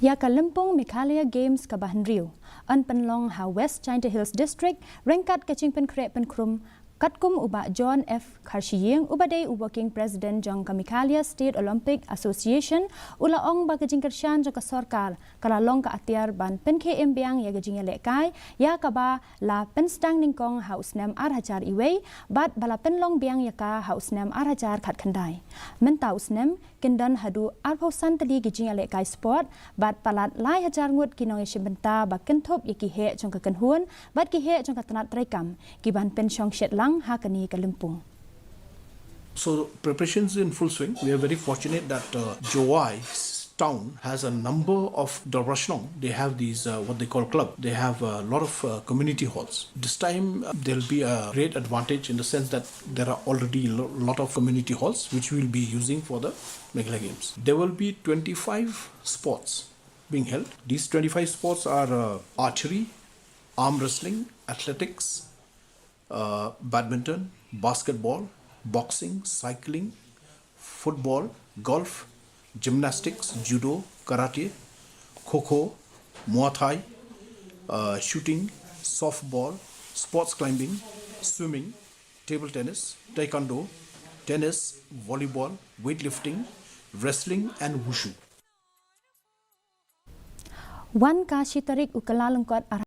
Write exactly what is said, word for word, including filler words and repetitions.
Ïa ka lympung Meghalaya Games kaba hynriew yn pynlong ha West Jaintia Hills District ryngkat ka jingpynkhreh pynkhrum katkum u Bah John F Kharshiing uba dei u Working President jong ka Meghalaya State Olympic Association, u la ong ba ka jingkyrshan jong ka sorkar ka la long ka atiar ban pynkhie im biang ïa ka jingïalehkai ïa kaba la pynsdang nyngkong ha u snem ar hajar wei bad ba la pynlong biang ïa ka ha u snem ar hajar khatkhyndai. Mynta u snem kin don haduh arphew san tylli ki jingïalehkai sport bad palat lai hajar ngut ki nongïashim bynta ba kynthup ïa ki heh jong ka kynhun bad ki heh jong ka tnat treikam ki ban pynshong shet lang ha kane ka lympung. So preparation is in full swing. We are very fortunate that uh, Jowai town has a number of Dorbar Shnong. They have these uh, what they call club. They have a lot of uh, community halls. This time uh, there'll be a great advantage in the sense that there are already a lo- lot of community halls which we'll be using for the Meghalaya Games. There will be twenty-five sports being held. These twenty-five sports are uh, archery, arm wrestling, athletics, uh, badminton, basketball, boxing, cycling, football, golf, gymnastics, judo, karate, kho kho, muay thai, uh, shooting, softball, sports climbing, swimming, table tennis, taekwondo, tennis, volleyball, weightlifting, wrestling, and wushu. Wan ka shi tarik u Kyllalyngkot